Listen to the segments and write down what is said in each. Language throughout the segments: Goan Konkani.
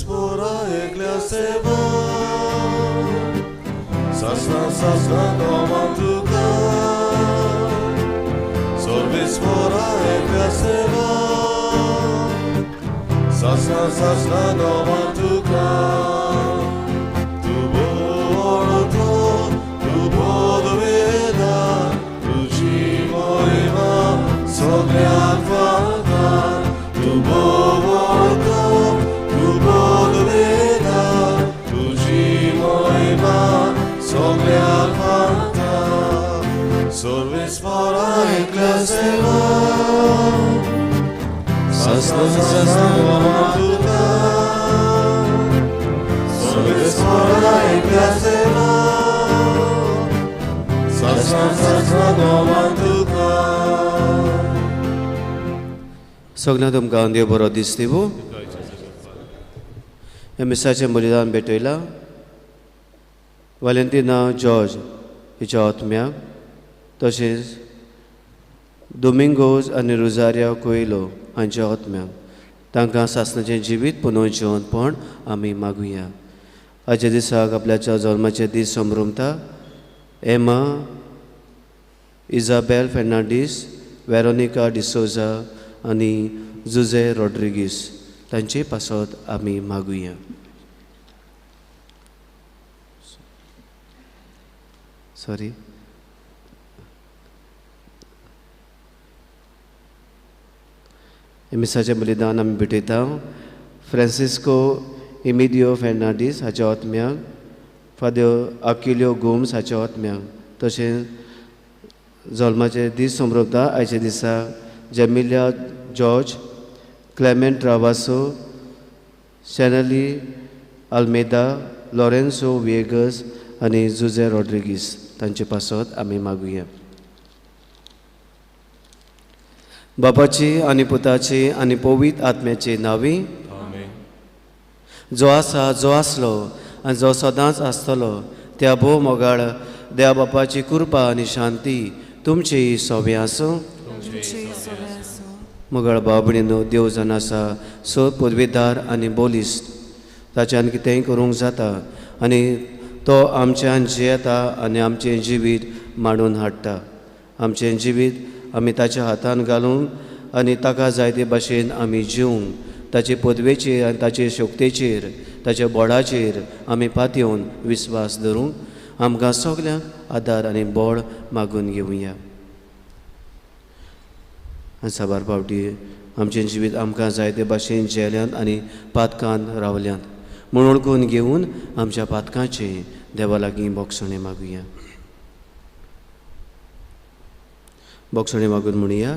पोरा एकल्या सेवा सासना सासना दोमान तुका सर्वीस पोरा एकल्या सेवा सासना सासना दोमान तुका तूं बोलतो तूं बोलवेदा तुजी मोहिमा सगळ्यांक फावता तूं बोलतो तूं बोलवेदा तुजी मोहिमा सगळ्यांक फावता सर्वीस पोरा एकल्या सेवा सासना सासना दोमान तुका सर्वीस पोरा एकल्या सेवा सासना सासना दोमान तुका. सगळ्या तुमकां देव बरो दीस दिवं. ह्या मिसाचें बलिदान भेटयलां वालेंतिना जॉर्ज हिच्या आत्म्याक, तशेंच दोमिंगोज आनी रोजारिया कोयलो हांच्या आत्म्याक. तांकां सासणाचें जिवीत पुनव जिवंतपण आमी मागुया. आयच्या दिसाक आपल्याच्या जल्माचे दीस संभ्रमता एमा इजाबेल फेर्नांडीस, वेरोनिका डिसोजा आनी जुजे रॉड्रिगीस तांचे पासत आमी मागुया. सॉरी, मिसाचें बलिदान आमी भेटयता फ्रांसिस्को इमिदियो फेर्नांडीस हाच्या आत्म्याक, फादर आकिलियो गोम्स हाच्या आत्म्याक, तशेंच जल्माचे दीस संभ्रमता आयच्या दिसा जेमिलिया जॉर्ज, क्लेमेंट रावासो, शॅनली आल्मेदा, लॉरेन्सो विएगस आनी जुजे रॉड्रिगीस तांचे पासत आमी मागुया. बापाची आनी पुताची आनी पवित्र आत्म्याचे नांवी, जो आसा, जो आसलो आनी जो सदांच आसतलो त्या भोव मोगाळ देवा बापाची कृपा आनी शांती तुमची सोबें आसूं. मोगाळ भाव भयणीनो, देव जाण आसा स पदवेदार आनी बोलिस्त, ताच्यान कितेंय करूंक जाता आनी तो आमच्यान जियेता आनी आमचें जिवीत मांडून हाडटा. आमचें जिवीत आमी ताच्या हातान घालून आनी ताका जाय ते भाशेन आमी जिवंक, ताचे पदवेचेर आनी ताचे शक्तेचेर, ताच्या बोडाचेर आमी पातयेवन विस्वास धरूंक आमकां सगल्यांक आदार आनी बळ मागून घेवया. आनी साबार फावटी आमचें जिवीत आमकां जाय ते भाशेन जेल्यांत आनी पातकान रावल्यांत म्हूण वळखून घेवन आमच्या पातकांचें देवा लागीं बोगसणें मागुया. बोगसणें मागून म्हणुया,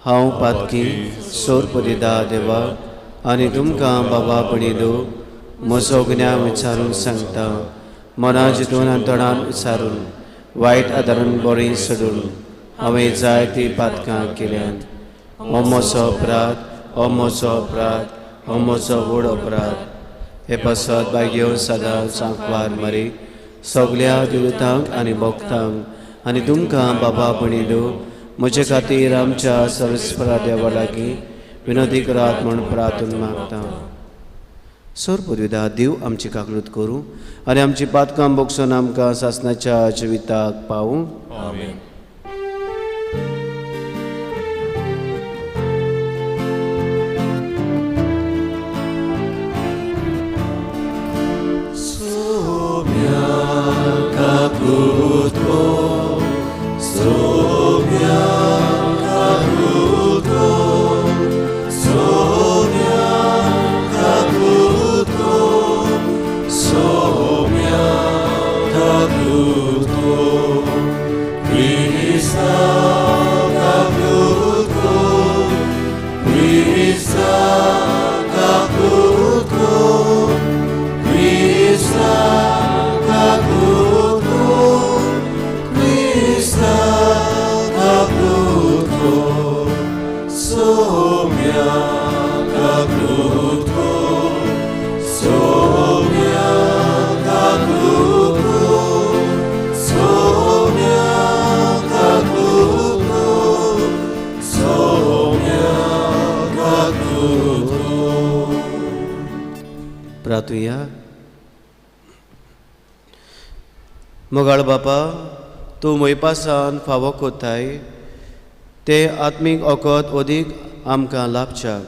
हांव पातकी सोर पदिदा देवा आनी तुमकां बाबा पणीदो म्हजो गुन्यांव विचारून सांगता, मना जितून आनी तोंडान विचारून वायट आदारून बरें सोडून हांवें जायतीं पातकां केल्यांत. हो म्हजो अपराध, हो म्हजो अपराध, हो म्हजो व्हड अपराध. हे पासत बायगेवन सदां सांकवार मरी सगल्या देवतांक आनी भक्तांक आनी तुमकां बाबा पणीदो म्हजे खातीर आमच्या सर्वेस्परा देवा लागीं विनोदी करात म्हूण प्रार्थना मागता. सोर पुर्विदा देव आमची काकळूत करूं आनी आमची पातकां बोगसून आमकां सासणाच्या जिविताक पावूं. आमेन. Somian caduto, प्रार्थुया. मोगाळ बापा, तूं मोयपासान फावो कोत्ताय ते आत्मीक ओकत अदीक आमकां लाभच्याक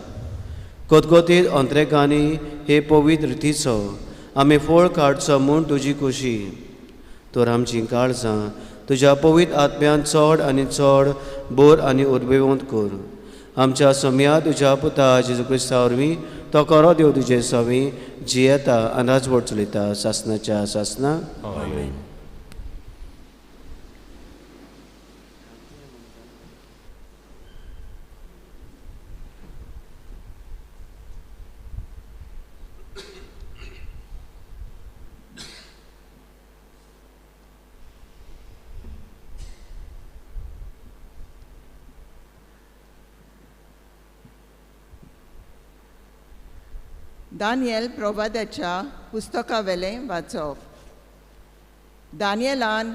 कोतकोतीत अंत्रेकांनी हे पवित्र रितीचो आमी फोळ काडचो म्हूण तुजी खुशी. तर आमचीं काळजां तुज्या पवित्र आत्म्यान चड आनी चड बोर आनी उर्बेवंत कर. आमच्या सम्या तुज्या पुता जेजू क्रिस्ता वरवीं तो करो देव तुजे सवी जियेता आनी राजवट चलयता सासनाच्या सासना. आमेन. दानियल प्रवादाच्या पुस्तकावेलें वाचप. दानियलान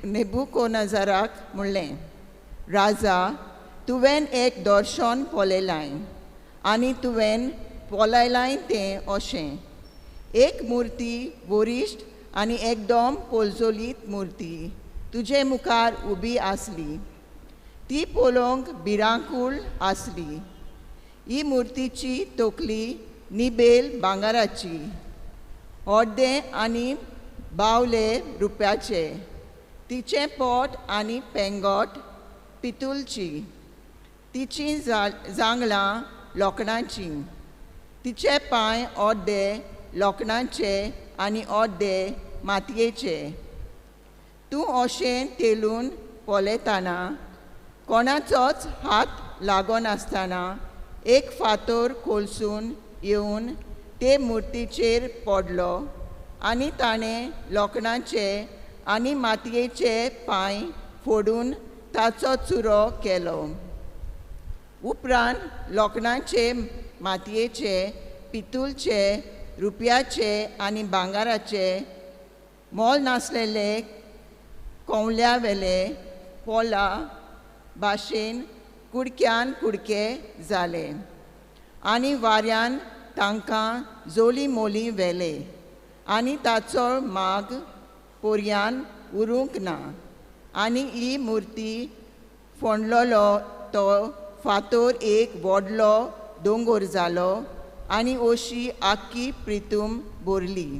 नेबुकदनेझराक म्हणलें, राजा, तुवें एक दर्शन पळयलां आनी तुवें पळयलां तें अशें, एक मुर्ती वरिश्ठ आनी एकदम पोलजोलीत मुर्ती तुजे मुखार उबी आसली. ती पळोवंक भिरांकूळ आसली. ही मुर्तीची तकली निबेल भांगराची, अर्दें आनी बावले रुप्याचे, तिचें पोट आनी पेंगोट पितुलची, तिचीं जांगळां लोखणाचीं, तिचे पांय अर्दे लोखणाचे आनी अर्दे मातयेचे. तूं अशें तेलून पळयतना कोणाचोच हात लागनासतना एक फातर कोलसून येवन ते मुर्तीचेर पडलो आनी ताणें लोखणाचे आनी मातयेचे पांय फोडून ताचो चुरो केलो. उपरांत लोखणाचे, मातयेचे, पितुलचे, रुपयाचे आनी भांगराचे मोल नासलेले कोवल्या वेले पोला भाशेन कुडक्यान कुडके जाले आनी वाऱ्यान तांकां जोली मोली व्हेले आनी ताचो माग पोरयान उरूंक ना. आनी ही मुर्ती फोंडलोलो तो फातोर एक व्हडलो दोंगोर जालो आनी अशी आख्खी प्रितूम भरली.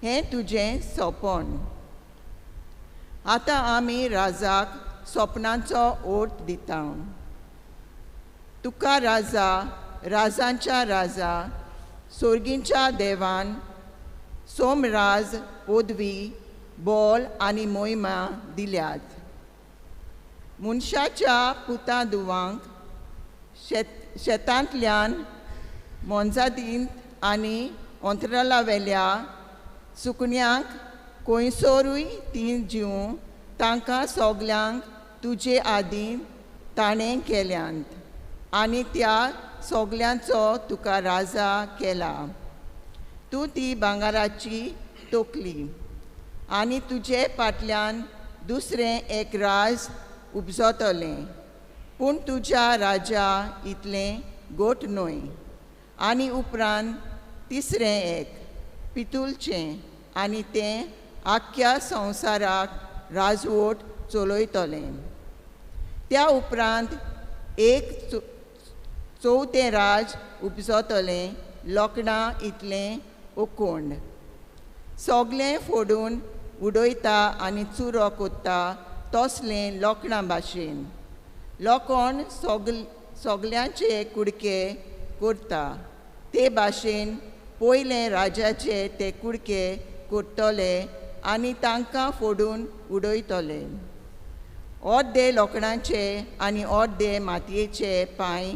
हें तुजें सोंपण. आतां आमी राजाक सपनाचो ओर्थ दिता. तुका राजा, राजांच्या राजा, सोर्गींच्या देवान सोमराज पदवी, बोल आनी मोहिमा दिल्यात. मनशाच्या पुता दुवांक शेतांतल्यान मोनजातींत आनी अंतराळावेल्या सुकण्यांक कोयसोरूय ती जीव तांकां सगल्यांक तुजे आदीं ताणें केल्यांत आनी त्या सगल्यांचो तुका राजा केला. तूं ती भांगराची तकली आनी तुजे फाटल्यान दुसरें एक राज उपजतलें, पूण तुज्या राजा इतलें गोट न्हय. आनी उपरांत तिसरें एक पितुलचें आनी तें आख्ख्या संवसाराक राजवट चलयतलें. त्या उपरांत एक चवथें राज उपजतलें, लोखणां इतलें ओकोंड, सगलें फोडून उडयता आनी चुरो कोत्ता तसलें लोखणां भाशेन. लोखण सगल्यांचे कुडके करता ते भाशेन पयलें राजाचे ते कुडके करतले आनी तांकां फोडून उडयतले. अर्दे लोखणाचे आनी अर्दे मातयेचे पांय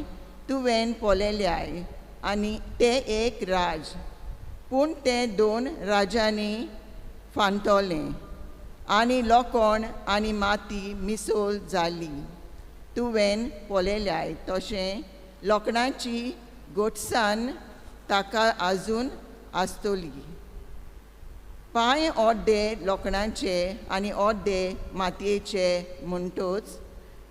तुवें पळयल्याय आनी ते एक राज, पूण तें दोन राजांनी फांतोलें आनी लोखण आनी माती मिसोल जाली. तुवें पळयल्याय तशें लोखणाची गोटसान ताका आजून आसतली. पांय अर्दे लोखणाचे आनी अर्दे मातयेचे म्हणटच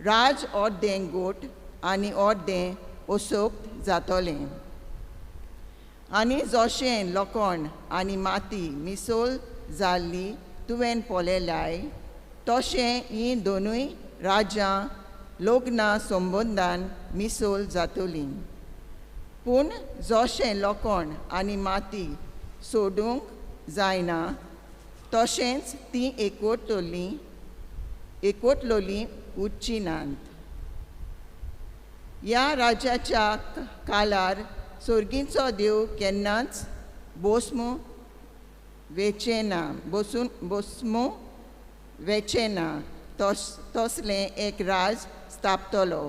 राज अर्दें गोट आनी अर्दें असोक्त जातोलें. आनी जशें लोकोण आनी माती मिसोल जाल्ली तुवें पळयल्याय तशें हीं दोनूय राज्यां लग्ना संबंदान मिसोल जातलीं. पूण जशें लोकोण आनी माती सोडूंक जायना तशेंच तीं एकवटलोलीं उरचीं नात. ह्या राज्याच्या काळार सोर्गींचो देव केन्नाच बोसमो वेचें ना बसून बोसमो वेचें ना तसलें एक राज स्थापतलो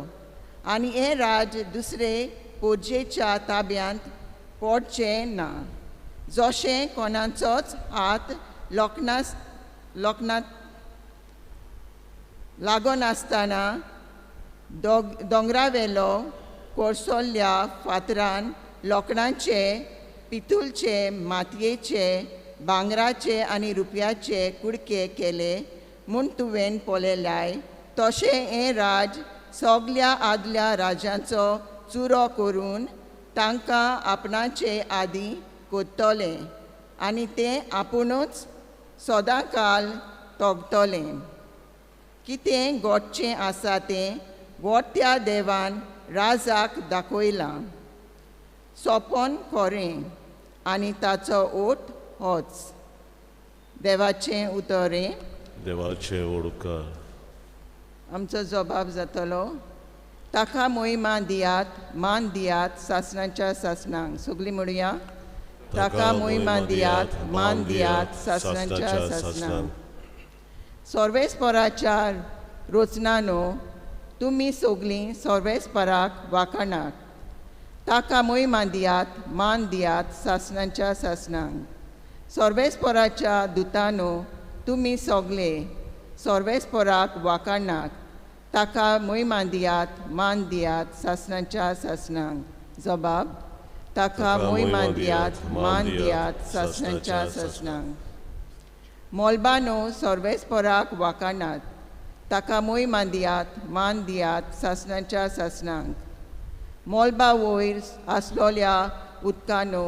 आनी हें राज दुसरे पोरजेच्या ताब्यांत पडचें ना. जशें कोणाचोच हात लोकनात लागनासतना दोंगरावेलो कोरसोल्ल्या फातरान लोकणाचे पितूलचे मातयेचे भांगराचे आनी रुपयाचे कुडके केले म्हूण तुवें पळयल्याय तशें हें राज सगल्या आदल्या राजांचो चुरो करून तांकां आपणाचे आदीं कोत्तलें आनी तें आपुणूच सदांकाल तोगतलें. कितें घडचें आसा तें गोठ्या देवान राजाक दाखयलां. सोंपन खरें आनी ताचो ओट होच. देवाचें उतरें. देवाचें ओडकार. आमचो जबाब जातलो. ताका मोहिमा दियात, मान दियात सासणाच्या सासणांक. सगळीं म्हणुया. ताका मोहिमा दियात, मान दियात सासणाच्या सासणांक. सर्वेस्पराच्या रोचनानो तुमी सगळीं सर्वेस्पराक वाखाणात. ताका मोहिमा दियात, मान दियात सासणाच्या सासणांक. सर्वेस्पराच्या दुतानो तुमी सगळे सर्वेस्पराक वाखाणात. ताका मोहिमा दियात, मान दियात सासणाच्या सासणांक. जबाब. ताका मोहिमा दियात, मान दियात सासणाच्या सासणांक. मोलबानो सर्वेस्पराक वाखाणात. ताका मोहिमा दियात, मान दियात सासणाच्या सासणांक. मोलबा वयर आसलोल्या उदकानो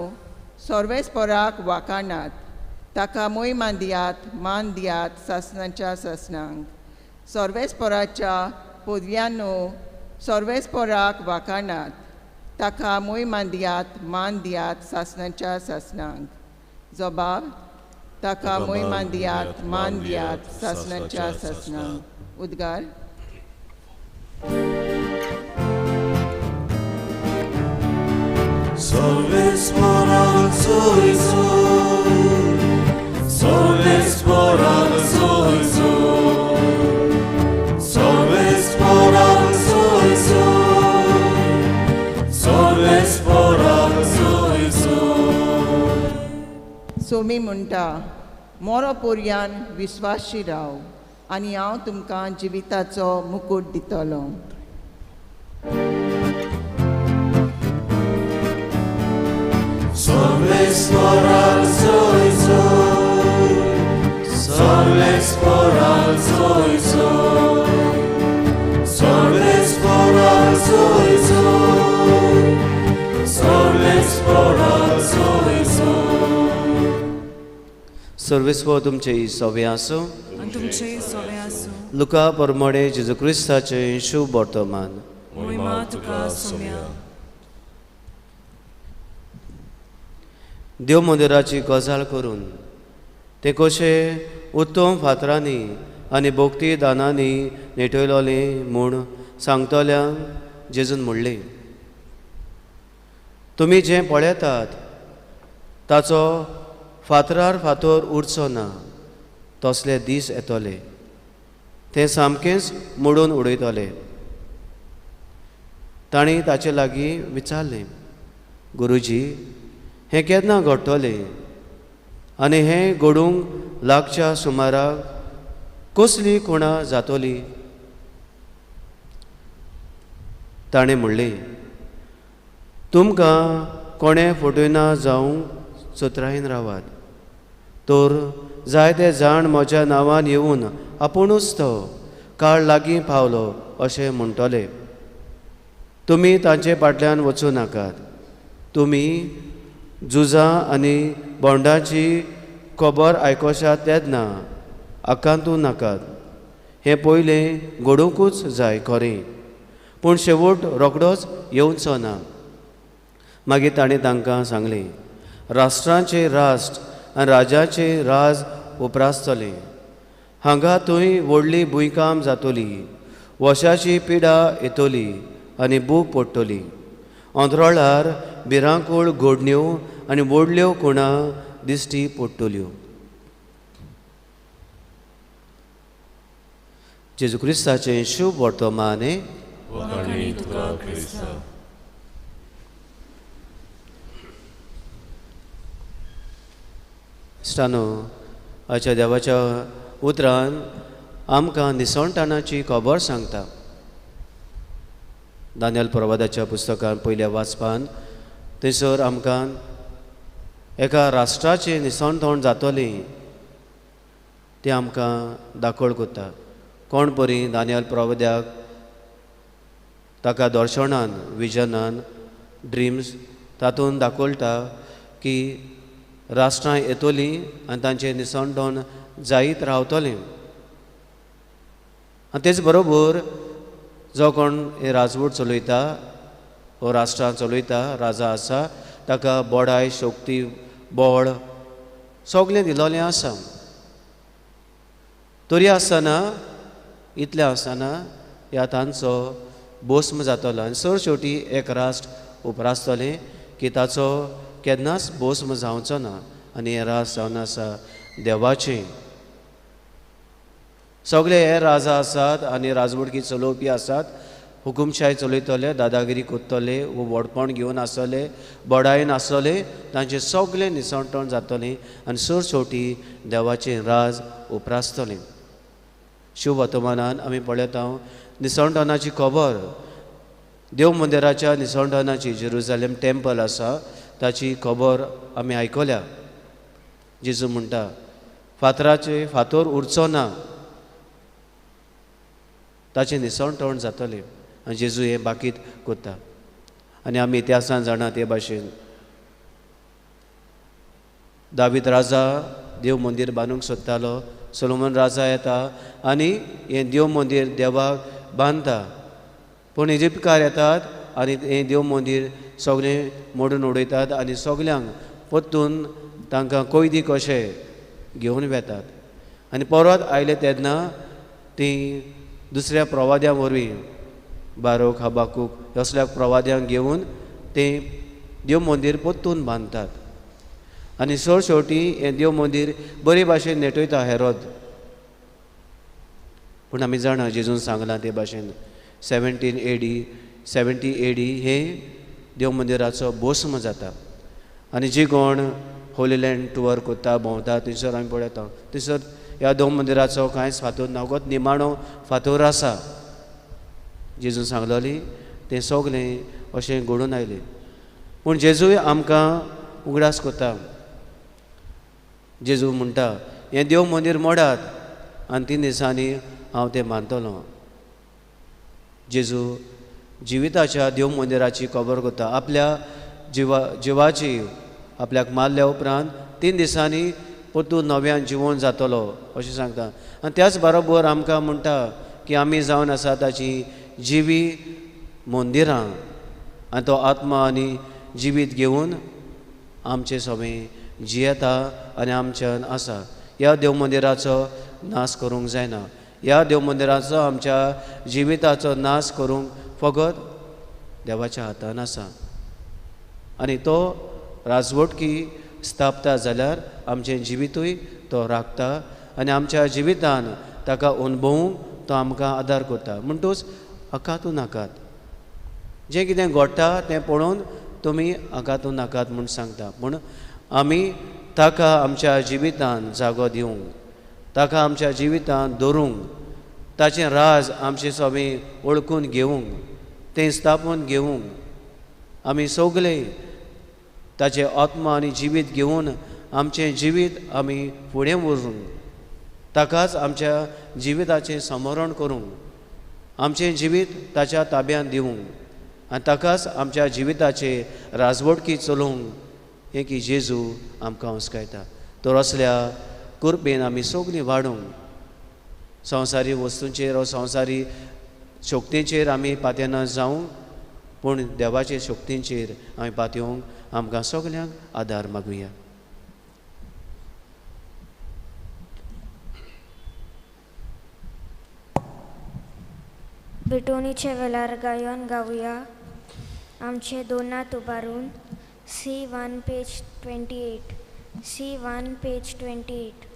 सर्वेस्पराक वाखाणात. ताका मोहिमा दियात, मान दियात सासणाच्या सासणांक. सर्वेस्पराच्या पदव्यानो सर्वेस्पराक वाखाणात. ताका मोहिमा दियात, मान दियात सासणाच्या सासणांक. जबाब. ताका मोहिमा दियात, मान दियात सासणाच्या सासणांक. उद्गार. सर्वेस्पराक सोय सोय, सर्वेस्पराक सोय सोय, सर्वेस्पराक सोय सोय, सर्वेस्पराक सोय सोय. सोमी म्हणटा, मोरो पोरयान विस्वाशी राव आनी हांव तुमकां जिविताचो मुकूट दितलो. सर्वेस्पराक सोय सोय, सर्वेस्पराक सोय सोय, सर्वेस्पराक सोय सोय, सर्वेस्पराक सोय सोय. सर्वेस्पर तुमचे सोवे आसूं. तुमचे सोवे आसूं. लुका परमोडे जेजू क्रिस्ताचें शुभ वर्तमान. मोहिमा तुका सोम्या. देव मंदिराची गजाल करून ते कशे उत्तम फातरांनी आनी भक्ती दानांनी नेटयलोलें म्हूण सांगतल्यांक जेजून म्हणलें, तुमी जें पळयतात ताचो फातरार फातर उरचो ना तसले दीस येतले, ते सामकेंच मोडून उडयतले. तांणी ताचे लागीं विचारलें, गुरुजी हें केन्ना घडटलें आनी हें घडूंक लागच्या सुमाराक कसली खुणा जातली? ताणें म्हणलें, तुमकां कोणें फटयना जावंक चतुरायेन रावात, तर जायते जाण म्हज्या नांवान येवन आपुणूच तो काळ लागीं पावलो अशें म्हणटले. तुमी तांचे फाटल्यान वचूं नाकात. तुमी झुजां आनी बोंडाची खबर आयकोशात तेन्ना आकांतू नाकात. हें पयलें घडोवंकूच जाय खरें, पूण शेवट रोखडोच येवचो ना. मागीर ताणें तांकां सांगलें, राष्ट्रांचे राष्ट्र आनी राजाचे राज उप्रासतलें. हांगा थंय व्हडली भुंयकांप जातली, वशाची पिडा येतली आनी भूक पडटली. अंतराळार भिरांकूळ घडण्यो आनी व्हडल्यो खुणां दिश्टी पडटल्यो. जेजू क्रिस्ताचें शुभ वर्तमान. इश्टानो, आयच्या देवाच्या उतरान आमकां निसणटाणाची खबर सांगता. दानियल प्रवादाच्या पुस्तकान पयल्या वाचपान थंयसर आमकां एका राष्ट्राचें निसणतण जातलें तें आमकां दाखोवळ करता. कोण परी दानियल प्रवाद्याक ताका दर्शनान, विजनान, ड्रिम्स तातूंत दाखोवता की राष्ट्रां येतलीं आनी तांचें निसणतण जायत रावतलें. आनी तेच बरोबर जो कोण हे राजवट चलयता, हो राष्ट्रां चलयता, राजा आसा, ताका बडाय, शक्ती, बळ सगळें दिलोलें आसा. तरी आसतना, इतलें आसतना ह्या तांचो भस्म जातलो आनी सर शेवटी एक राष्ट्र उप्रासतलें की ताचो केन्नाच भस्म जावचो ना. आनी हें राष्ट्र जावन आसा देवाचें. सगळे हे राजा आसात आनी राजवटकी चलोवपी आसात, हुकुमशाय चलयतले, दादागिरी करतले वो व्हडपण घेवन आसतले, बडायेन आसतले, तांचें सगळें निसणटण जातलें आनी सर शेवटी देवाचें राज उप्रासतलें. शुभ वर्तमानान आमी पळयता निसणटणाची खबर, देव मंदिराच्या निसणटणाची, जेरुजालेम टेम्पल आसा ताची खबर आमी आयकल्या. जेजू म्हणटा, फातराचे फातर उरचो ना, ताचें निसणटण जातलें. आनी जेजू हें बाकीत करता. आनी आमी इतिहासान जाणा ते भाशेन दावीद राजा देव मंदीर बांदूंक सोदतालो. सोलोमन राजा येता आनी हें देव मंदीर देवाक बांदता. पूण इजिप्तकार येतात आनी हें देव मंदीर सगळें मोडून उडयतात आनी सगल्यांक परतून तांकां कैदी कशे घेवन वेतात. आनी परत आयले तेन्ना तीं दुसऱ्या प्रवाद्यां वरवीं, बारोक, हबाकूक असल्या प्रवाद्यांक घेवन तें देव मंदीर परतून बांदतात. आनी सर शेवटी हें देव मंदीर बरे भाशेन नेटयता हेरोद. पूण आमी जाणा जेजून सांगलां ते भाशेन 70 AD हे देव मंदिराचो भस्म जाता. आनी जी कोण होली लँड टूर करता, भोंवता, थंयसर आमी पळयता थंयसर ह्या देव मंदिराचो कांयच फातोर ना, फकत निमाणो फातोर आसा. जेजून सांगलोली तें सगळें अशें घडून आयलें. पूण जेजूय आमकां उगडास करता. जेजू म्हणटा, हें देव मंदीर मोडात आनी 3 दिसांनी हांव तें बांदतलो. जेजू जिविताच्या देव मंदिराची खबर करता. आपल्या जिवाची आपल्याक मारल्या उपरांत 3 दिसांनी परतून नव्यान जिवोन जातलो अशें सांगता. आनी त्याच बरोबर आमकां म्हणटा की आमी जावन आसा ताची जिवी मंदिरां आनी तो आत्मा आनी जिवीत घेवन आमचें सगळें जियेता आनी आमच्यान आसा. ह्या देव मंदिराचो नाश करूंक जायना. ह्या देव मंदिराचो, आमच्या जिविताचो नाश करूंक फकत देवाच्या हातान आसा. आनी तो राजवटकी स्थापता जाल्यार आमचें जिवितूय तो राखता आनी आमच्या जिवितान ताका अणभवूंक तो आमकां आदार करता. म्हणटूच अकातू नाकात, जें कितें घडटा तें पळोवन तुमी अकातू नाकात म्हूण सांगता. पूण आमी ताका आमच्या जिवितान जागो दिवंक, ताका आमच्या जिवितान दवरूंक, ताचें राज आमचें सगळें वळखून घेवंक, तें स्थापून घेवंक आमी सगळे ताचें आत्मा आनी जिवीत घेवन आमचें जिवीत आमी फुडें व्हरूंक, ताकाच आमच्या जिविताचें समरण करूंक, आमचें जिवीत ताच्या ताब्यांत दिवंक आनी ताकाच आमच्या जिविताचे राजवटकी चलोवंक हें की जेजू आमकां हुस्कायता. तर असल्या कृपेन आमी सगळीं वाडूंक संवसारी वस्तूंचेर वा संवसारी शक्तींचेर आमी पातयेना जावं, पूण देवाचे शक्तींचेर आमी पातयेवंक आमकां सगल्यांक आदार मागुया. भेटवणीच्या वेळार गायन गावया आमचे दोनात उबारून C1 page 28 C1 page 28.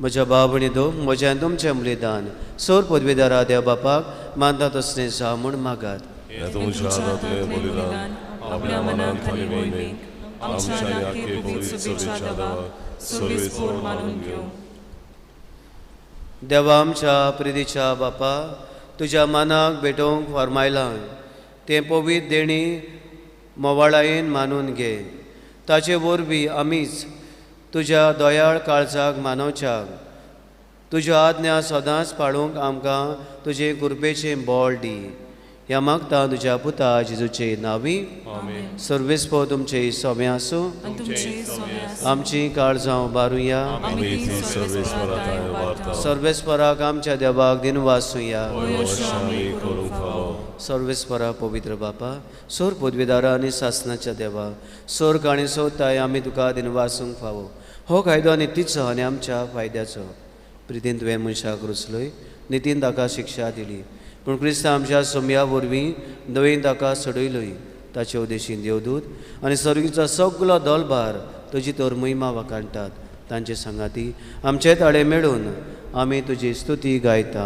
म्हज्या बाब आनी दो म्हज्या तुमचें बलिदान सोर पदवीदारा देव बापाक मानता तसलें जावं म्हूण मागात. आपल्या मनांत आनी मोहिमेक आमच्या आनी आख्खे पवित्र सभेच्या देवाक सर्वेस्पोर मानून घेवं. देवा आमच्या प्रितीच्या बापा, तुज्या मानाक भेटोवंक फर्मायलां तें पवित्र देणी मोवाळायेन मानून घे. ताचे वरवीं आमीच तुज्या दयाळ काळजाक मानवच्याक तुज्यो आज्ञा सदांच पाळूंक आमकां तुजे कृपेचें बळ दी. ह्या मागता तुज्या पुता जेजूचे नांवी. सर्वेस्पोर तुमचे सोबें आसूं. आमची काळजां उबारुया. सर्वेस्पराक आमच्या देवाक दिनवासुया. सर्वेस्परा पवित्र बापा, सोर पदवीदारा आनी सासनाच्या देवा, सोर्ग आनी सोताय आमी तुका दिनवासूंक फावो. हो कायदो नितीचो आनी आमच्या फायद्याचो. प्रितीन तुवें मनशाक रुचलोय, नितीन ताका शिक्षा दिली, पूण क्रिस्त आमच्या सोम्या वरवीं नवीन ताका सोडयलोय. ताचे उदेशीन देवदूत आनी सर्गीचो सगलो दलभार तुजी तर महिमा वाखाणटात. तांचे सांगाती आमचे ताळे मेळून आमी तुजी स्तुती गायता.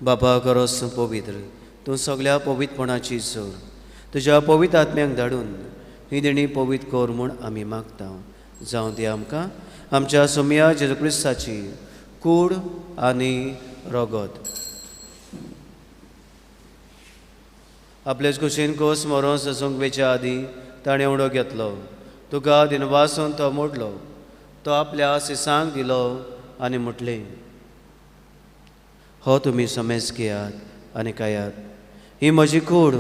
बापा करोस पवित्र, तूं सगल्या पवित्रपणाची जोर. तुज्या पवित्र आत्म्यांक धाडून ही देणी पवित्र कर म्हूण आमी मागता. जावं ती आमकां आमच्या सोमया जेजू क्रिस्ताची कूड आनी रगत. आपलेच कुशीन कोस मरोन ससूंक वेच्या आदीं ताणें उडो घेतलो, तुका दिनवासून तो मोडलो, तो आपल्या सिसांक दिलो आनी म्हटलें, हो तुमी समेज घेयात आनी खायात, ही म्हजी कूड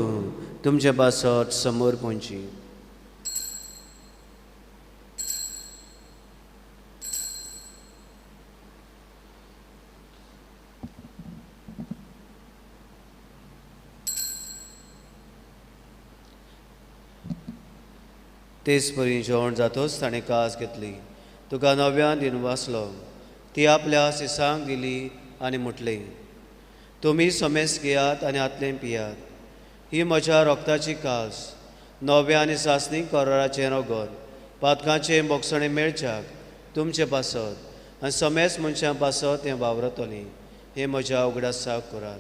तुमचे पासत समोर पोंची. तेच परी जेवण जातोच ताणें कास घेतली, तुका नव्यान दिनवासलो, ती आपल्या सिसांक दिली आनी म्हटलें, तुमी समेज घेयात आनी आतलें पियात, ही म्हज्या रोगताची कास, नव्या आनी सासणी कराराचें रगत, पातकांचें बोगसणें मेळच्याक तुमचे पासत आनी समेस्त मनशां पासत हें वावरतलें. हें म्हज्या उगडासाक करात.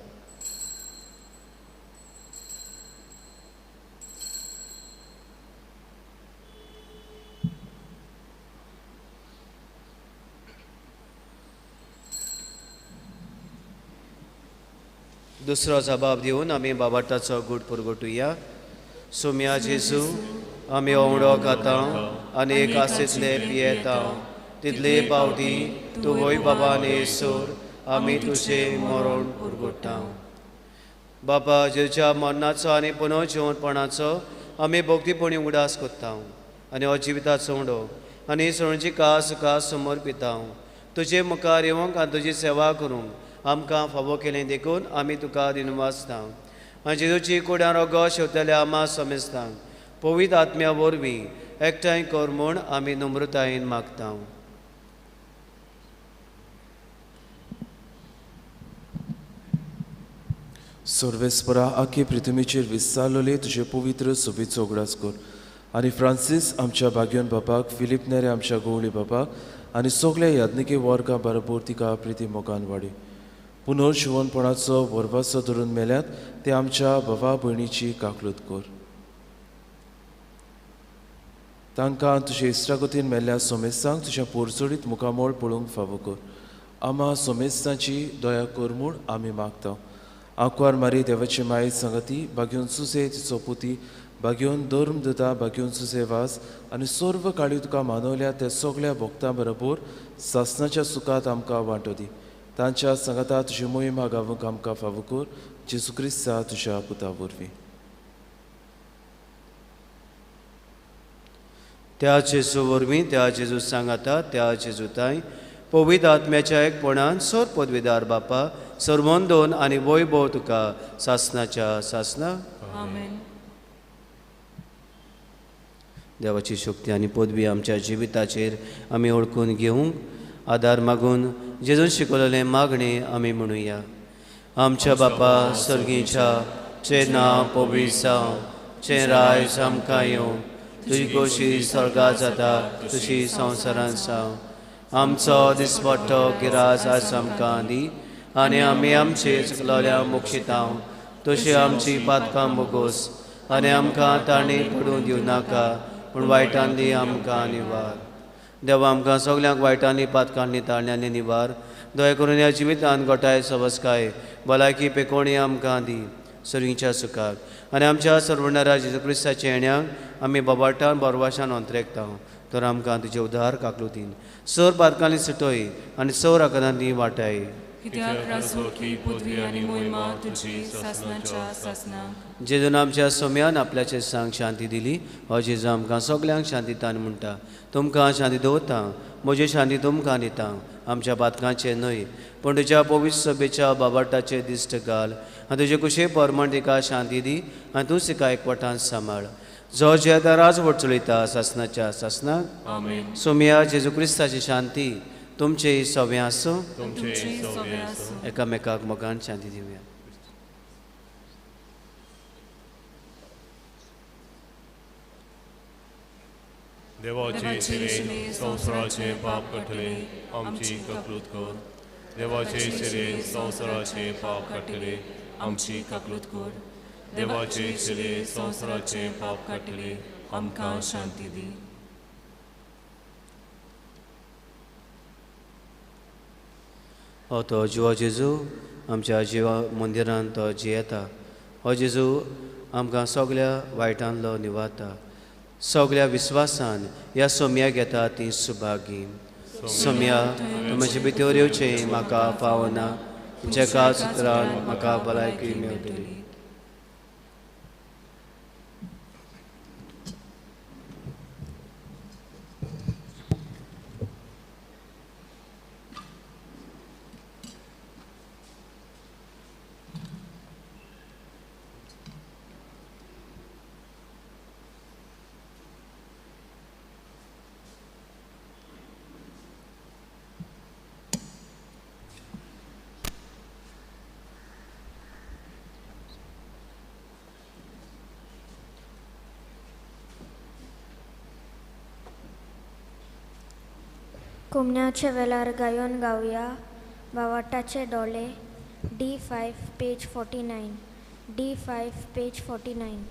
दुसरो जबाब दिवन आमी बाबाटाचो गूट पुरगोटुया. सोम्या जेजू, आमी ओंवडो खाता आनी एक आसेतले पियेता, तितले पावटी तूं वय बाबा येसर आमी तुजें मरण पुरगोट्टा. बाबा जेजूच्या मरणाचो आनी पुनर्जिवनपणाचो आमी भक्तीपणी उगडास करता आनी हो जिविताचो उडो आनी सणची कास कास समर्पिता. तुजे मुखार येवंक आनी तुजी सेवा करूंक आमकां फावो केलें देखून आमी तुका दिनवासता. आनी जेजूची कुड्यां रोगो शेवतल्या आमा समेस्तांक पवित्र आत्म्या वरवीं एकठांय कर म्हूण आमी नम्रतायेन मागता. सर्वेस्परा आखे पृथ्वीचेर विस्तारलेले तुजे पवित्र सोबीचो उगडास कर आनी फ्रांसीस आमच्या भाग्योन बापाक, फिलीप नेरे आमच्या गवळी बापाक आनी सगल्या याज्ञिकी वर्गा बरोबर तिका प्रिती मोगान वाडी. पुनर्जिवनपणाचो भरवासो धरून मेल्यात ते आमच्या भावा भयणीची काकलूत कर. तांकां तुजे इश्टागतीन मेल्ल्या सोमेस्तांक तुज्या पोरचोडीत मुखामळ पळोवंक फावो कर. आमा सोमेस्तांची दया कर म्हूण आमी मागता. आंकवार मारी देवाची माये संगती, बागेवन सुसे तिचो पुती, बागेवन धर्म दिता, बागेवन सुसे वास आनी सर्व काळी तुका मानवल्या त्या सगल्या भक्तां बरोबर सासनाच्या सुखात आमकां वांटो दी. तांच्या संगता तुजी मोहिमा गावूंक आमकां फावो कर, जेजू क्रिस्ता तुज्या पुता वरवीं. त्या जेजू वरवीं, त्या जेजू सांगाता, त्या जेजू ताय पवित्र आत्म्याच्या एकपणान सोर पदवीदार बापा सर्वंदोन आनी वैभव तुका सासनाच्या सासना. आमेन. देवाची शक्ती आनी पदवी आमच्या जिविताचेर आमी ओळखून घेवंक आदार मागून जेजून शिकवलेलें मागणें आमी म्हणुया. आमच्या बापा सर्गीच्या, चें नांव पवित्र जावं, चें रायज आमकां येवं, तुजी खोशी स्वर्गात जाता तशी संवसारांत जावं. आमचो दिसपट्टो गिरास आज आमकां दी आनी आमी आमचे चुकलोल्या मोक्षितांव तशी आमची पातकां बोगोस आनी आमकां ताणी पडूं दिवं नाका, पूण वायटांनी आमकां निवार. देवा आमकां सगल्यांक वायटांनी पातकांनी ताळण्यांनी निवार. दया करून ह्या जिवितांत गोठाय सवसकाय भलायकी पेकोणी आमकां दी सर्गीच्या सुखाक आनी आमच्या सर्वणारा जेजू क्रिस्ताच्या येण्याक आमी बोबाटान बोरवाशान अंतरेकता. तर आमकां तुजे उदार काकलुतीन सर पातकांनी सुटय आनी सर आकारांनी वाटाय. जेजून आमच्या सोम्यान आपल्याचे सांग शांती दिली. हो जेजू आमकां सगल्यांक शांती दिता म्हणटा, तुमकां शांती दवरता, म्हजी शांती तुमकां दिता. आमच्या पातकांचे न्हय पूण तुज्या पवित्र सभेच्या बाबाटाचे दिश्ट घाल आनी तुजे कुशे परमण तिका शांती दी आनी तूं तिका एकवटान सांबाळ. जो जेता राजवट चलयता सासनाच्या सासनाक. सोम्या जेजू क्रिस्ताची शांती तुमचे सवें आसूं. एकामेकाक मोगान शांती दिवया. देवाचे शिरे संवसाराचे पाप काडटले आमची ककलूत कर. देवाचे शिरे संवसाराचे पाप काडटले आमची ककलूत कर. देवाचे शिरे संवसाराचे पाप काडटले आमकां शांती दी. हो तो जिवा जेजू आमच्या जिवा मंदिरांत तो जियेता. हो जेजू आमकां सगल्या वायटांतलो निवारता. सगल्या विस्वासान ह्या सोम्या घेता ती सुभागी. सोम्या म्हजे भितर येवचें म्हाका फावना, तुमच्या काच उतरान म्हाका भलायकी मेळटली. कोमण्याच्या वेळार गायोन गावया बावाटाचे डोळे D5 page 49 D5 page 49.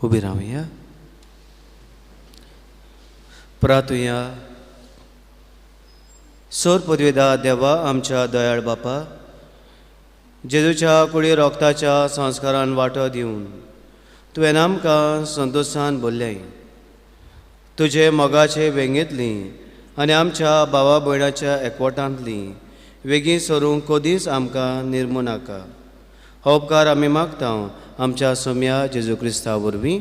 उबी रावया प्रातुया. सोर पदवेदा देवा आमच्या दयाळ बापा, जेजूच्या कुडी रोगताच्या संस्कारान वांटो दिवन तुवें आमकां संतोशान बोल्लें. तुजे मोगाचे वेंगेंतली आनी आमच्या भावा भयणाच्या एकवटांतली वेगीं सरूंक कदींच आमकां निर्मू नाका. हो उपकार आमी मागता आमच्या सोम्या जेजू क्रिस्ता वरवीं.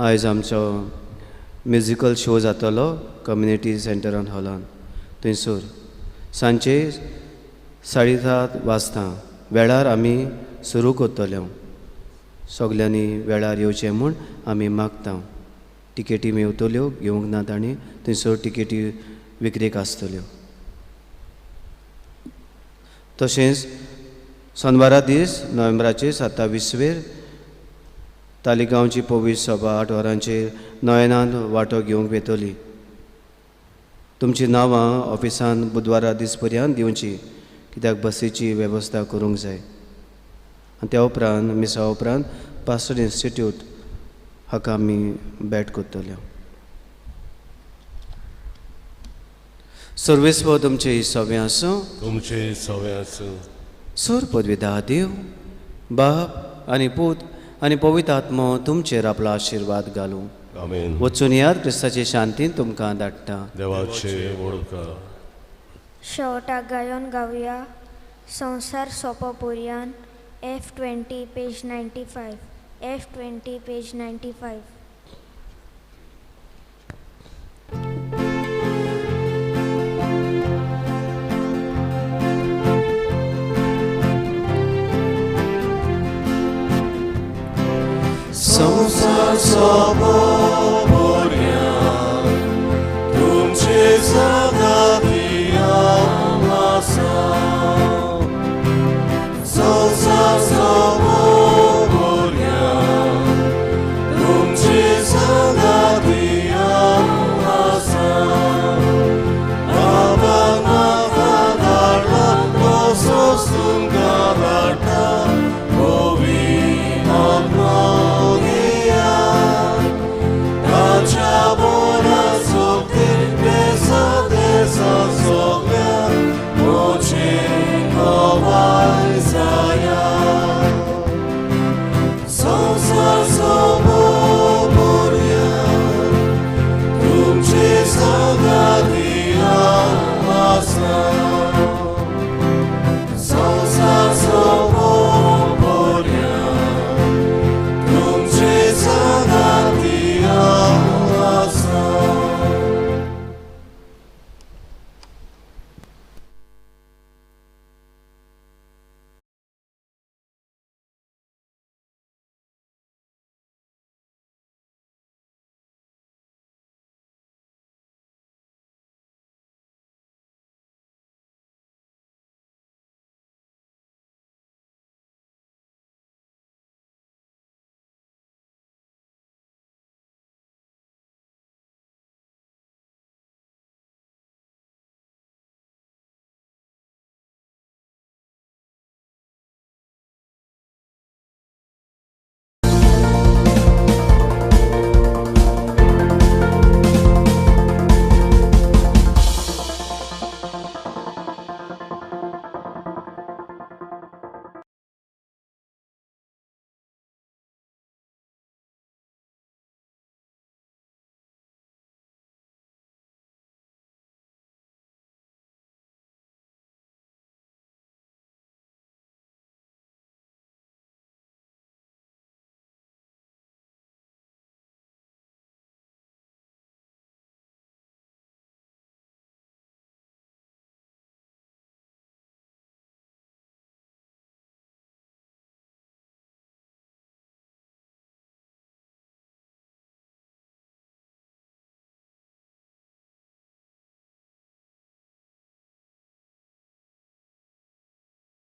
आयज आमचो म्युजिकल शो जातलो कम्युनिटी सेंटरान हॉलान थंयसर सांजचे 7:30 वाजता वेळार आमी सुरू करतले. सगल्यांनी वेळार येवचें म्हूण आमी मागता. टिकेटी मेवतल्यो घेवंक ना तांणी थंयसर टिकेटी विक्रेक आसतल्यो. तशेंच सोनवारा दीस नोव्हेंबराचे 27वेर तालिगांवची पवित्र सभा 8 वरांचेर नयनांत वांटो घेवंक येतली. तुमची नांवां ऑफिसान बुधवारा दीस पर्यंत दिवची, कित्याक बसीची वेवस्था करूंक जाय. आनी त्या उपरांत मिसा उपरांत पास्टर इन्स्टिट्यूट हाका आमी भेट करतले. सर्वेस्व तुमचे सवे आसूं, तुमचे सवे आसूं. सोर पदवीदा देव बाप आनी पूत आनी पवित्र आत्मो तुमचेर आपलो आशिर्वाद घालूं. आमेन. वचून याद क्रिस्ताचे शांतीन तुमकां धाडटा. देवाचे वळखा. शेवटाक गायोन गावया संवसार सोंपो पुरयान F20 page 95 F20 page 95. संसार सोंपो